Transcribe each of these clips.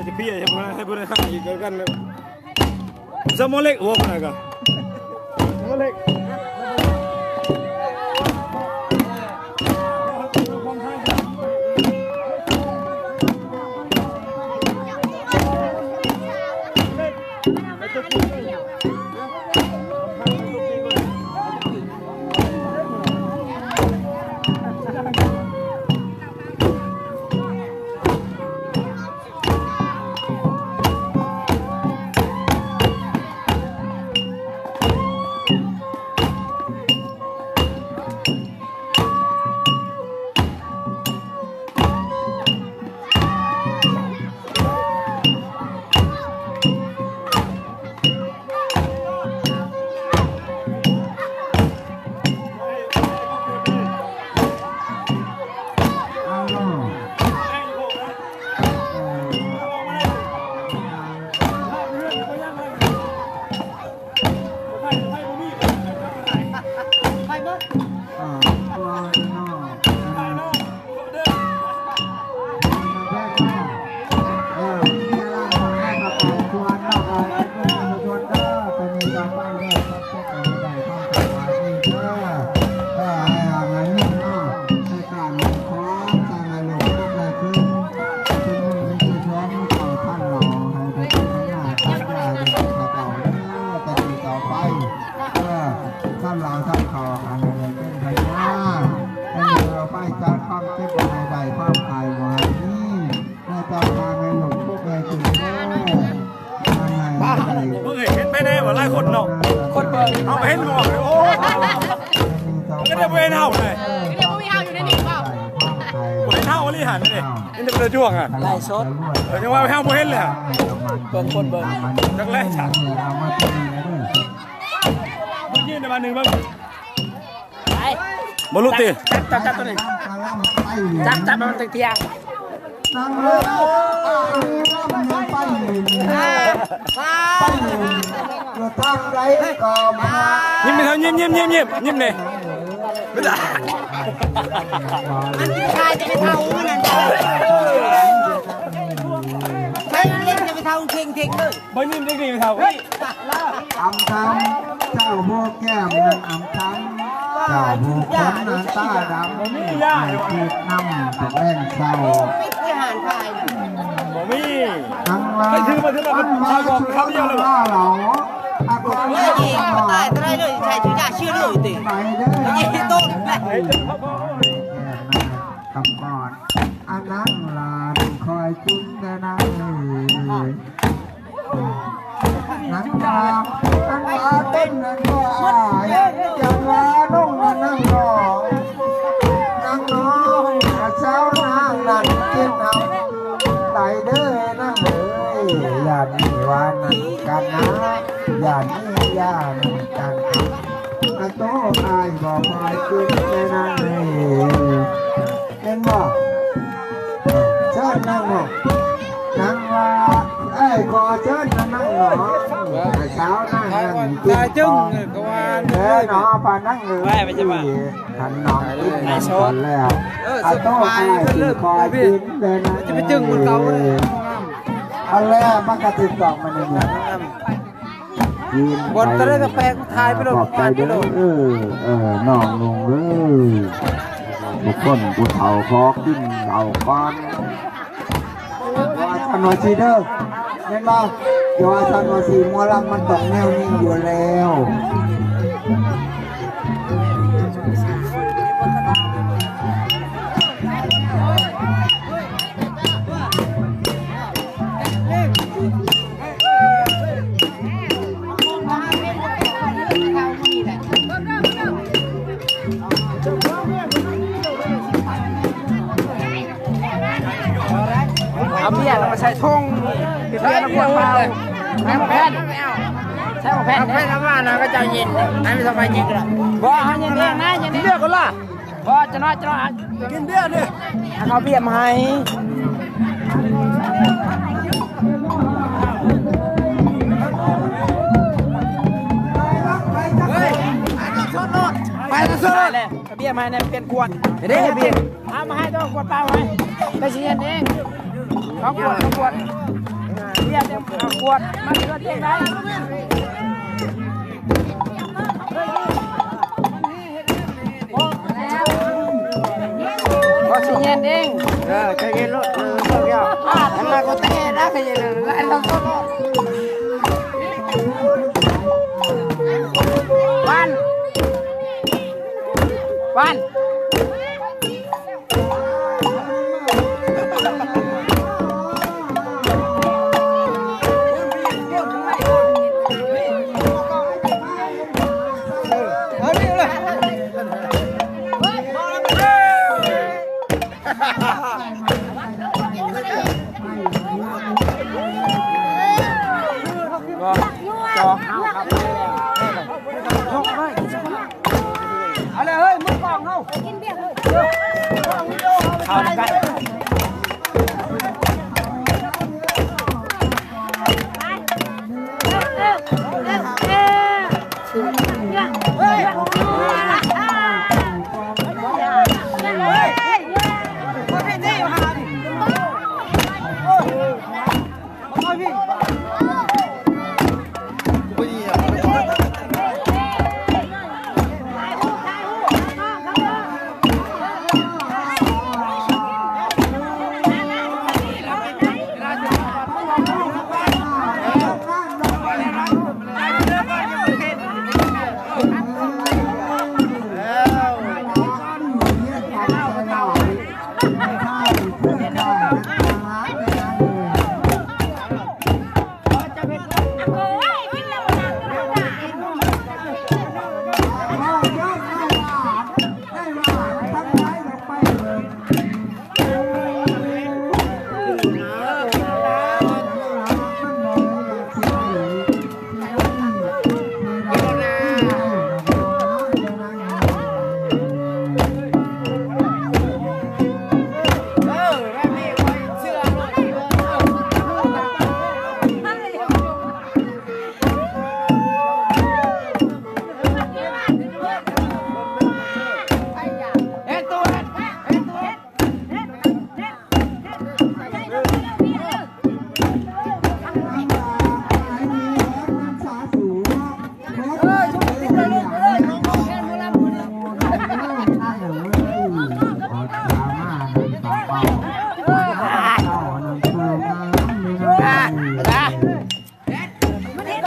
จะเพี้ยให้พวกนั้น ให้พวกนั้นหาอีกแล้วกันนะ สมอเล็ก โอ้ คนไหนกัน สมอเล็ก ທ່ານລາວທ່ານເຂົາ ອັນນີ້ເປັນພະຍາ ໃຫ້ເອົາໄປຈັດຄວາມເຈັບບໍ່ໃຫ້ໄດ້ ຄວາມໄຂ້ບໍ່ໃຫ້ມີ ໃຫ້ເຈົ້າພາໃຫ້ລູກທຸກໃຫ້ສຸກເດີ ທາງໃຫ້ໄດ້ ເບິ່ງເຫັນໄປແດ່ວ່າຫຼາຍຄົນເນາະ ຄົນເບິ່ງ ເຮົາກໍເຫັນບໍ່ ໂອ້ ມັນກໍໄດ້ບໍ່ເຫັນເຮົາເລີຍ ກໍໄດ້ບໍ່ມີເຮົາຢູ່ໃນນີ້ເວົ້າ ບໍ່ເຫັນເຮົາອີ່ຫຼີຫັ້ນເດ້ ເຫັນແຕ່ເພິ່ນຊ່ວງຫັ້ນ ໄລຟ໌ສົດ ເອີ ຍັງວ່າເຮົາບໍ່ເຫັນເລີຍ ເບິ່ງຄົນເບິ່ງ ຈັກແລ້ວຊະ ເບິ່ງຢືນໄດ້ບາດໜຶ່ງເບິ່ງ ໄປ ບໍ່ຫຼຸດຕິ ຈັບ ຈັບ ຈັບຕົວນີ້ ຈັບ ຈັບໃຫ້ມັນທ່ຽງໆ ຍິ້ມແມ່ເຖົ້າ ຍິ້ມ ຍິ້ມ ຍິ້ມ ຍິ້ມ ຍິ້ມແດ່ ມັນຊິຖ່າຍຈະໄປເຖົ້າມັນນັ້ນ ໃຫ້ເຫຼັ້ນຈະໄປເຖົ້າເທັງໆເດີ ບໍ່ຍິ້ມຈັກທີເຖົ້າ ອຳຄຳ ເຈົ້າຜູ້ແກ້ມນັ້ນອຳຄຳ ເຈົ້າຜູ້ຄົນໜ້າຕາດຳ ບໍ່ມີຢາ ໃຫ້ຄິດນຳຕົນເອງເສົ້າ ບໍ່ມີ ທັງວ່າ ໃຫ້ຖືມາ ຖືມາ ມັນເຂົ້າກ່ອນຄຳດຽວເລີຍ ລາວ ອາກອນ ຕາຍຕາຍເລີຍ ໃສ່ຢາເຊື້ອໂລກຕິ ໄປເດີ ໄປເດີ ຄຳກ່ອນ ອາ ນາງຫຼ້ານຄອຍກິນເດີນາງເອີຍ ນາງວ່າ ນາງວ່າເຕັ້ນນາງກໍອາຍ ຈັ່ງວ່ານ້ອງນາງນ້ອງ ນາງນ້ອງ ສາວນາງນັ້ນກິນເອົາໄດ້ເດີນາງເອີຍ ຢ່າມີວ່ານັ້ນກັນນາ ຢ່າມີຢ່າມີກັນ ອາໂຕອ້າຍບໍ່ຄ່ອຍກິນເດີນາງເອີຍ ແມ່ນບໍ່? ເຊີນນາງເນາະ ນາງວ່າ ຂໍເຊີນນາງນ້ອງ ສາວນາງນັ້ນ ຕາຍຈຶ່ງກະວ່າເດີເນາະ ປານນາງເອີຍ ຄັນນ້ອງກິນນ້ຳກ່ອນແລ້ວ ເອີ ອາໂຕອ້າຍຊິຂໍກິນເດີນາງ ຈະໄປຈຶ່ງເໝືອນເກົ່າເລີຍ ເອົາແລ້ວ ມັນກະຖືກຕ້ອງມານີ້ ກິນ ບ່ອນຕະໄດກະແປກ ຖ່າຍໄປໂລດ ຂອບໃຈເດີ ເອີ ເອີ ນ້ອງນຸ່ງເອີຍ ທຸກຄົນ ຜູ້ເຖົ້າຂໍກິນເຂົ້າກ່ອນ. ວ່າຊັ້ນວ່າຊີ້ເດີ ແມ່ນບໍ່? ຢ່າວ່າຊັ້ນວ່າຊີ້ ໝໍລຳມັນຕ້ອງແນວນີ້ຢູ່ແລ້ວ. ເອົາເບຍມາໃສ່ຖົງ ເບຍມາຂວດເປົ່າ ໃສ່ໝາກແຜ່ນ ໃສ່ໝາກແຜ່ນ ເອົາມານະ ເຂົາເຈົ້າເຢັນ ໃຫ້ມັນສະບາຍເຢັນກໍໄດ້ ບໍ່ ເຮົາເຢັນເອງນະ ເຢັນເອງ ເບຍກໍລະ ບໍ່ ຈະນ້ອຍ ຈະນ້ອຍ ກິນເບຍເດີ ເອົາເບຍມາໃຫ້ ໄປແລ້ວ ເອົາເບຍມາໃຫ້ແດ່ ປ່ຽນຂວດ ເດ້ ເບຍ ເອົາມາໃຫ້ ຕ້ອງຂວດເປົ່າໃຫ້ ໄປຊິເຮັດເອງ ສອງຂວດ ສອງຂວດ ເບຍເຕັມຂວດ ມາເຮັດເອງໄດ້. ກໍຊິເຮັດເອງ ເອີ ໃຈເຢັນໂລດ ເອີ ເອົາແກ້ວ ອັນນັ້ນກໍເຕະນະ ໃຈເຢັນໂລດ ອັນນັ້ນກໍໂລດ ປັນ ປັນ. ຈອງເຮົາຄັບ ເອົາເລີຍເຮີ້ຍ ມືກອງເຮົາ ເຂົ້ານຳກັນ.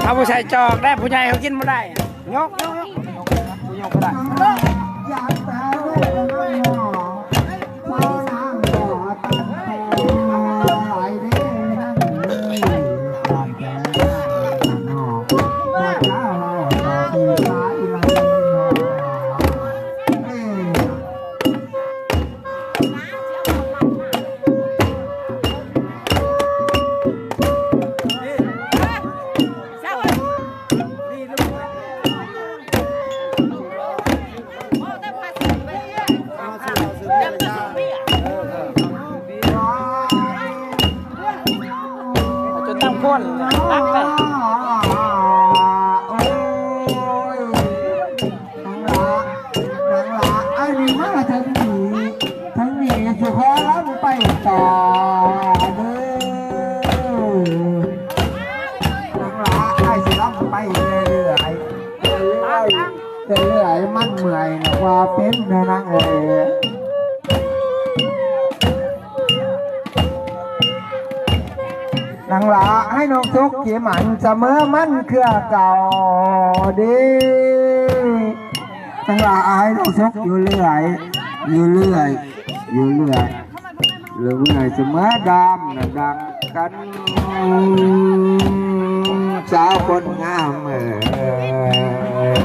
ເອົາຜູ້ໃສ່ຈອກໄດ້ ຜູ້ໃຫຍ່ເຂົາກິນບໍ່ໄດ້ ຍົກ ຍົກ ຍົກ ຜູ້ຍົກກໍໄດ້. ນຳຄົນ ໂອ້ຍ ນາງຫຼ້າ ນາງຫຼ້າ ອ້າຍນີ້ມາທາງນີ້ ທາງນີ້ຊິຂໍລຳໄປຕໍ່ເດີ ນາງຫຼ້າ ອ້າຍຊິລຳໄປເລື້ອຍໆ ເລື້ອຍໆ ເລື້ອຍໆ ມັນເມື່ອຍນະວ່າເປັນນາງເອີຍ. ນາງຫຼ້າ ໃຫ້ນ້ອງສຸກທີ່ໝັ້ນສະເໝີໝັ້ນເຄືອເກົ່າເດ້ ນາງຫຼ້າ ໃຫ້ນ້ອງສຸກຢູ່ເລື້ອຍ ຢູ່ເລື້ອຍ ຢູ່ເລື້ອຍ ເລື່ອຍສະເໝີດຳນະດັງກັນ ສາວຄົນງາມເອີຍ.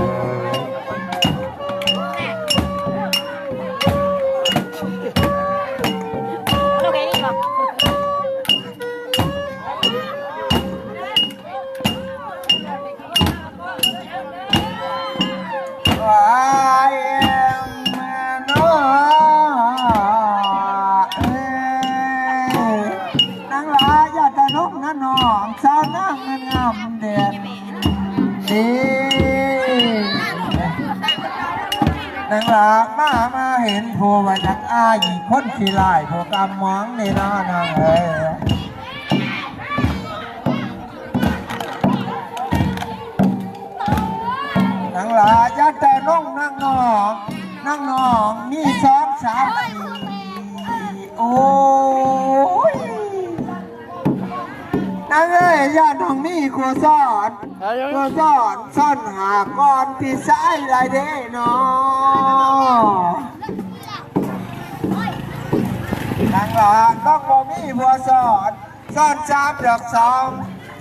ນາງຫຼ້າ ຢ່າຕະໜົງນະນ້ອງ ສາວນາງງາມແດນ ເອີ ນາງຫຼ້າ ມາ ມາເຫັນຜູ້ວ່າຈັກອາຍ ຄົນຂີ້ລ້າຍຜູ້ກຳໝອງນີ້ນະນ້ອງເອີຍ. ນາງຫຼ້າ ຢ່າຕະໜົງນະນ້ອງ ນະນ້ອງມີສອງສາມສີ່ ໂອ້ຍ ນາງເອີຍ ຢ້ານນ້ອງມີຄູສອນ ເອີ ຄູສອນ ສອນຫາກ່ອນພີ່ຊາຍຫຼາຍເດ້ເນາະ ນາງຫຼ້າ ນ້ອງບໍ່ມີຜູ້ສອນ ສອນສາມດອກສອງ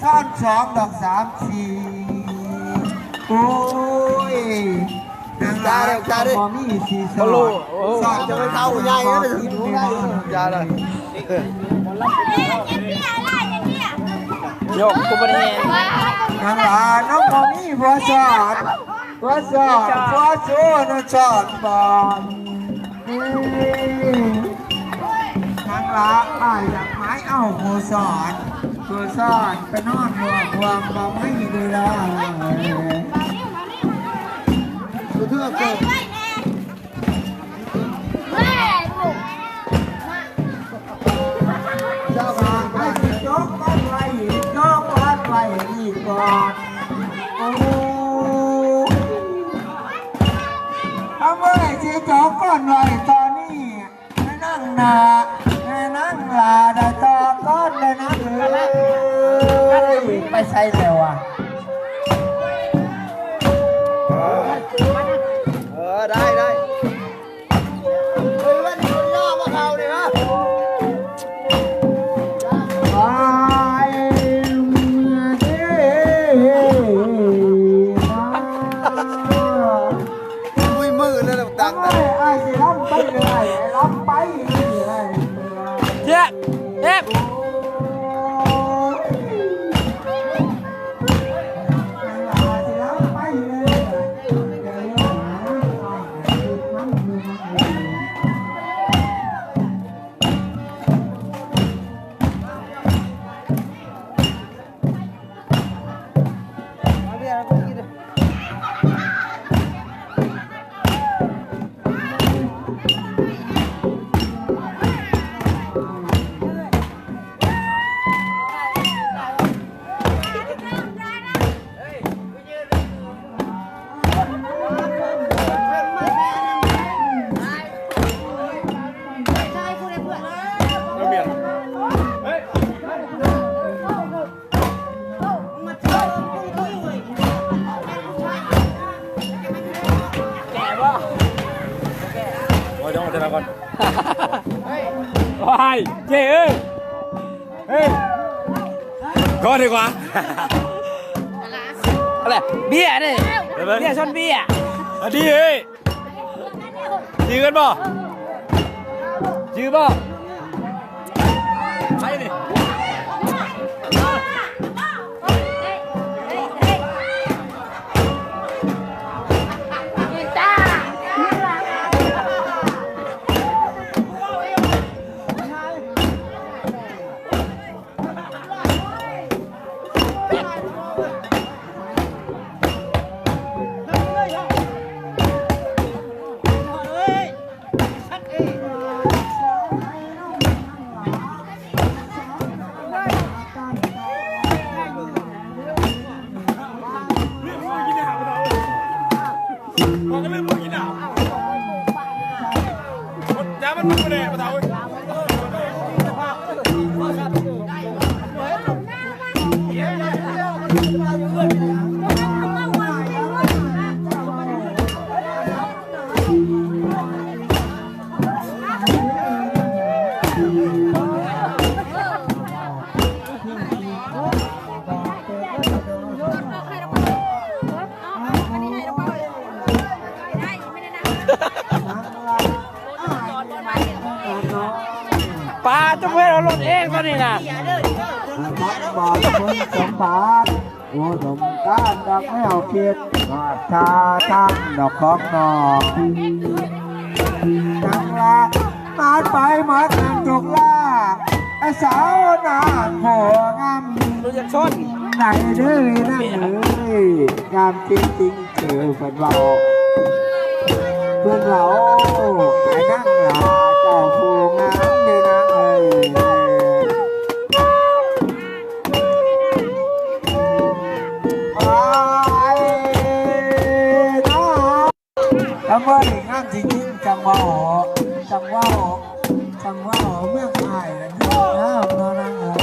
ສອນສອງດອກສາມສີ່ ໂອ້ຍ ນາງຫຼ້າ ບໍ່ມີຊິສອນ ສອນຈະໄປເທົ່າໃຫຍ່ເດ້ ຢ່າເລີຍ ໂຍກ ກູບໍ່ໄດ້ແຮງ ນາງຫຼ້າ ນ້ອງບໍ່ມີຜົວສອນ ຜົວສອນ ຜົວຊູນະສອນບອນ ນາງຫຼ້າ ອ້າຍຢາກໝາຍເອົາຜູ້ສອນ ຜູ້ສອນໄປນອນຮ່ວມ ຮ່ວມບໍ່ໄໝ້ເດີລະ ເຈົ້າພາໄປຈົກກັນໄວ້ ຈົກກັນໄວ້ອີກກ່ອນ ໂອ້ ທຳໄມຊິຈົກກັນໄວ້ຕອນນີ້ ແມ່ນາງນາ ແມ່ນາງຫຼ້າໄດ້ຕໍ່ກ່ອນແລ້ວນາງເອີຍ ໄປໃສແລ້ວວະ ເອີ ໄດ້ ໄດ້ ເອີຍ ມັນຄົນລາວມາເຂົ້ານີ້ນະ ໄປເມືອເດ້ ອຸ້ຍ ມືແລ້ວ ຕັ້ງ ອ້າຍ ອ້າຍຊິລຳໄປເລື້ອຍ ລຳໄປເລື້ອຍ ເຈັບ ເຈັບ ແກ່ບໍ່? ໂອ້ຍ ຕ້ອງເອົາຊະນະກ່ອນ ໂອ້ຍ ເຈ້ເອີຍ ເຮີ້ຍ ກ່ອນດີກວ່າ ອະໄລ ເບຍນີ້ ເບຍຊົນເບຍ ອະດີເອີຍ. ຈື່ກັນບໍ່? ຈື່ບໍ່? ໃຜນີ້? ເ ນີ້ນະ ທັງບາດຄົນສົມບັດ ອຸດົມການດອກແມວຄິດ ຮອດທ່າທາງດອກຂອງນ້ອງ ນາງລາ ມາດໄປໝົດນາງຈຸກລາ ສາວນາງໂພງາມ ໄດ້ເດີນາງເອີຍ ງາມຈິງໆ ຄືເພິ່ນເວົ້າ ເພິ່ນເວົ້າ ໃຫ້ນາງລາເຈົ້າຜູ້ງາມເດີນາງເອີຍ ອ້າຍນ້ອງ ຄຳວ່າງາມຈິງໆ ຈັ່ງເວົ້າ ຈັ່ງເວົ້າ ຈັ່ງເວົ້າ ເມືອງອ້າຍນັ້ນງາມເນາະນາງເອີຍ.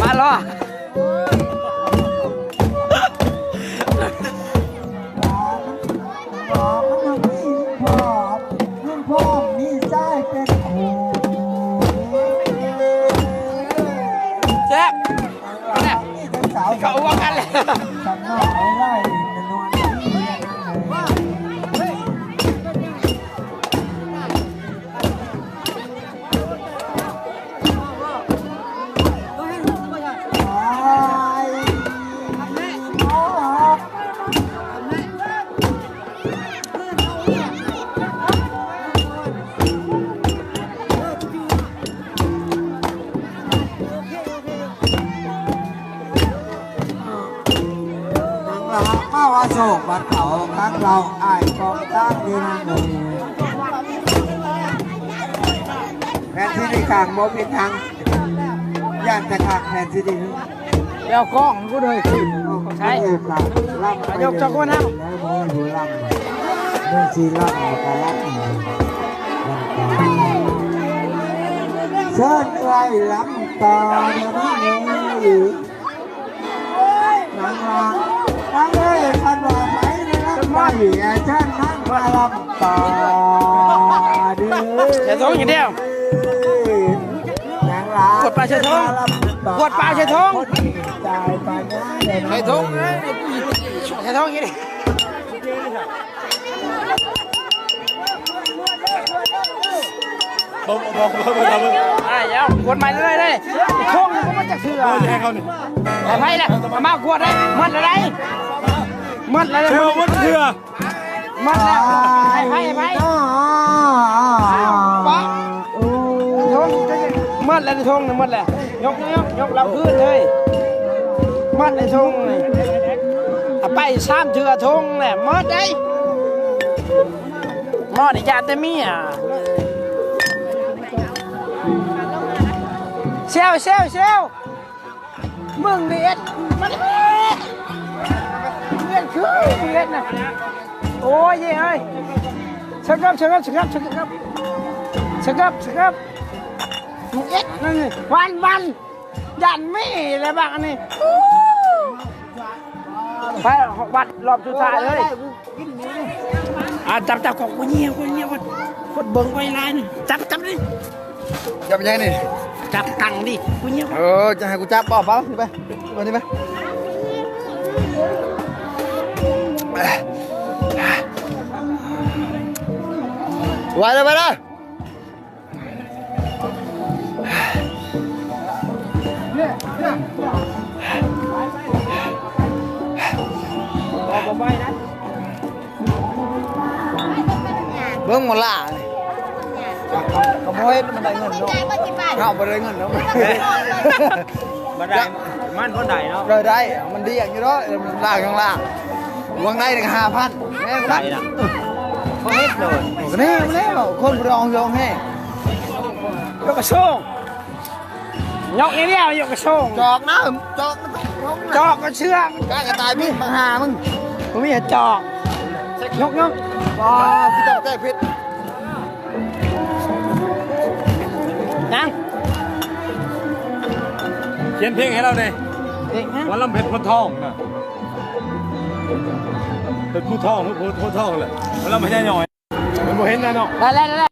ມາລໍ ແຊບ ເຂົ້າຫົວກັນແລ້ວ. ນາງລາມາວ່າໂຊກບັດເຂົາ ຄັກເລົ່າອ້າຍກອງກາງຢູ່ນາງເອີຍ ແຜ່ນຊີດີຂ້າງບໍ່ມີທາງ ຢ້ານແຕ່ຂ້າງແຜ່ນຊີດີ ແລ້ວກ້ອງກູເດີຍຂຶ້ນ ໃຊ້ ລຳ ຍກຈັກຄົນເອົາ ແລ້ວບໍ່ຮູ້ລຳ ເລື່ອງຊິລຳກໍລຳ ເຊີນເອື້ອຍລຳຕໍ່ເດີນາງເອີຍ. ນາງວ່າ ນາງເອີຍ ຄັນວ່າໃຜໄດ້ຮັບໄມ້ ເຊີນນາງມາລຳຕໍ່ເດີ. ໃສ່ຖົງອີກແລ້ວ ນາງວ່າ ກວດປາໃສ່ຖົງ ກວດປາໃສ່ຖົງ ໃສ່ຖົງ ໃສ່ຖົງອີກ ບໍ່ ບໍ່ ບໍ່ ບໍ່ ບໍ່ ບໍ່ ອ້າຍ ເອົາ ກວດໃໝ່ເລີຍເດ້ ທົ່ງນີ້ບໍ່ມາຈັກເທື່ອ ບໍ່ໃຫ້ເຂົານີ້ ໃຫ້ໃຜລະ ເອົາມາກວດໄດ້ ໝົດແລ້ວໄດ໋ ໝົດແລ້ວ ເທື່ອໝົດເທື່ອ ໝົດແລ້ວ ໃຫ້ໃຜ ໃຫ້ໃຜ ປະ ຖົງ ໝົດແລ້ວ ຖົງນີ້ໝົດແລ້ວ ຍົກ ຍົກ ຍົກລຳຄືນເລີຍ ໝົດແລ້ວຖົງນີ້ ເອົາໄປສາມເທື່ອ ຖົງແຫຼະ ໝົດໄດ໋. ໝໍນີ້ຢ້ານແຕ່ເມຍ ແຊວ ແຊວ ແຊວ ມຶງນີ້ເຮັດ ມັນເຮັດ ເຮັດຄືເຮັດນະ ໂອ້ຍເອີຍ ສະຫງັບ ສະຫງັບ ສະຫງັບ ສະຫງັບ ສະຫງັບ ສະຫຍັບ ມຶງເຮັດນັ້ນ ວັນ ວັນ ຢ້ານມີແຫຼະບັກອັນນີ້ ໄປວັດລອບສຸດທ້າຍເລີຍ ອ່າ ຈັບ ຈັບ ຂອງກູເຫຍ ກູເຫຍ ຄົນເບິ່ງໄວຫຼາຍນີ້ ຈັບ ຈັບນີ້ ຈັບຫຍັງນີ້ ຈັບຕັງນີ້ ກູເຫຍ ເອີ ຈະໃຫ້ກູຈັບບໍ່ ເອົານີ້ໄປ ເອົານີ້ໄປ ໄວເລີຍ ໄວເລີຍ. ເບິ່ງໝໍລານີ້ ກໍບໍ່ເຮັດມັນໄດ້ເງິນເນາະ ເຮົາບໍ່ໄດ້ເງິນເນາະ ບໍ່ໄດ້ ມັນບໍ່ໄດ້ເນາະ ໄດ້ ໄດ້ ມັນດີຢູ່ເນາະ ລ້າງຍັງລ້າງ ວາງໄດ້ກໍຫ້າພັນ ແມ່ນບໍ່ ໄດ້ນະ ບໍ່ເຮັດໂລດ ນີ້ແລ້ວ ຄົນບໍ່ໄດ້ອອກໂຮງແຮງ ຍົກກະໂຊງ ຍົກອີກແລ້ວ ຍົກກະໂຊງ ຈອກນະ ຈອກ ຈອກກະເຊືອກ ກະກະຕ່າຍບິນ ບັກຫ່າມຶງ ບໍ່ມີໃຫ້ຈອກ ຍົກ ຍົກ ບໍ່ ຄືຕ້ອງແກ້ຜິດ ຍັງ ຂຽນເພງໃຫ້ລາວແດ່. ເພງຫຍັງ? ໝໍລຳເພັດໂພນທອງນະ ເພັດພູທອງ ເພັດພູທອງແຫຼະ ໝໍລຳພະຍາຍອຍ ມັນບໍ່ເຫັນນະເນາະ. ໄດ້ແລ້ວ ໄດ້ແລ້ວ.